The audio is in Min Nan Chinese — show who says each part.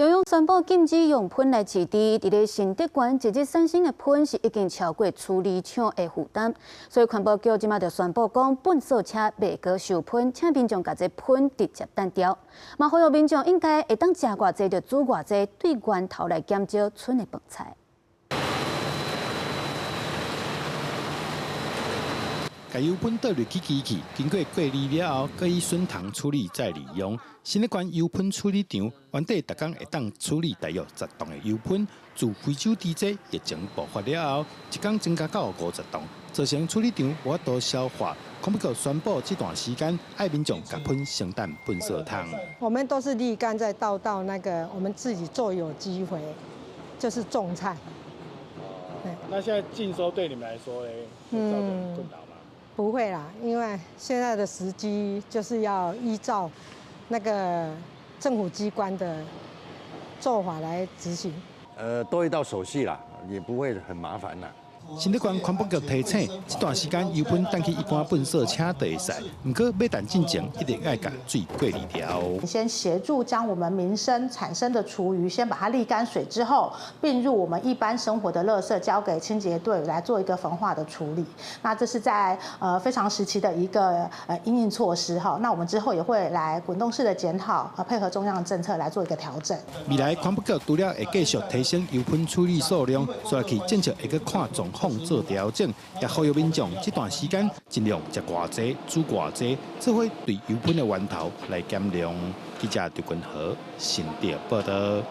Speaker 1: 中央宣布禁止用糞來飼豬，佇咧新竹縣一日產生的糞是已經超過處理廠的負擔，所以環保局這馬就宣布講，糞掃車袂閣收糞，請民眾共這糞直接擲掉。嘛，呼籲民眾應該會當食偌濟就煮偌濟，對源頭來減少賰的飯菜。
Speaker 2: 共油噴倒入去機器，經過過濾了後，閣以筍糖處理再利用。新竹縣油噴處理廠原底逐工會當處理大約10噸的油噴，自非洲豬災疫情爆發了後，一工增加到50噸，造成處理廠無法度消化。環保局宣布這段時間愛民眾共糞先擲糞掃桶。
Speaker 3: 我們都是瀝乾再倒到那個，我們自己做有機肥，就是種菜。
Speaker 4: 那現在禁收對你們來說咧，會造成困擾嗎？
Speaker 3: 不會啦，因為現在的時機就是要依照那個政府機關的做法來執行。
Speaker 5: 多一道手續啦，也不會很麻煩啦。
Speaker 2: 新竹縣環保局提醒，這段時間油噴擲去一般糞掃車就會使，毋過欲擲進前一定愛共水過濾掉。
Speaker 6: 先協助將我們民生產生的廚餘，先把它瀝乾水之後，並入我們一般生活的垃圾，交給清潔隊來做一個焚化的處理。那這是在非常時期的一個因應措施哈。那我們之後也會來滾動式的檢討，配合中央的政策來做一個調整。
Speaker 2: 未來環保局除了會繼續提升油噴處理數量，紲落去政策會閣看狀況做調整，也呼籲民眾這段時間盡量食偌濟、煮偌濟，做伙對油噴的源頭來減量。記者劉君和新竹報導。